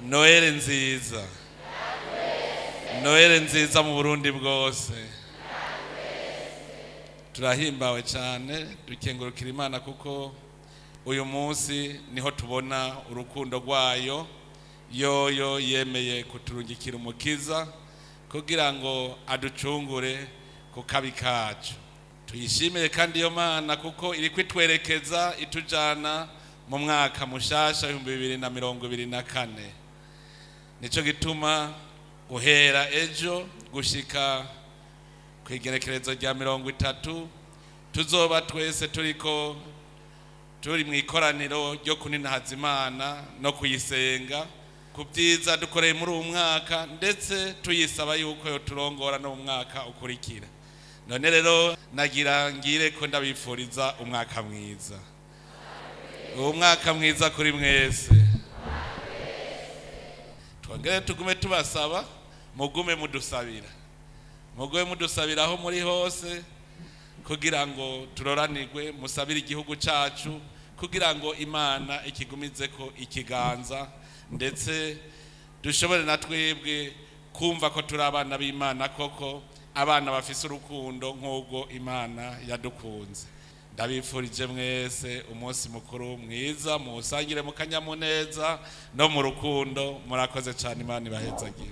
Noel nziza, Noel nziza mu Burundi bwose. Turahimbawe cyane, dukengurukira Imana kuko uyu munsi niho tubona urukundo rwayo. Yoyo yemeye kuturungikira umukiza kugira ngo aducungure ku kabi kacu. Tuyishimire kandi iyo Mana kuko iri kwitwerekeza itujana mu mwaka mushasha 2024. Nico gituma guhera ejo gushika kwigerekerezo rya 30 tuzoba twese turiko turi mu ikoraniro ryo kuninahaza Imana no kuyisenga ku byiza dukoreye muri uyu mwaka, ndetse tuyisaba yuko yo turongora no mu mwaka ukurikira. None rero nagira ngire ko ndabifuriza umwaka mwiza, umwaka mwiza kuri mwese. Twongere tugume tubasaba mugume mudusabira, mugume mudusabira aho muri hose kugira ngo turoranirwe, musabire igihugu cacu kugira ngo Imana ikigumizeko ikiganza, ndetse dushobore na twebwe kumva ko turi abana b'Imana koko, abana bafise urukundo nk'ubwo Imana yadukunze. Ndabifurije mwese umunsi mukuru mwiza, musangire mu kanyamuneza no mu rukundo. Murakoze cyane, Imana ibahezagire.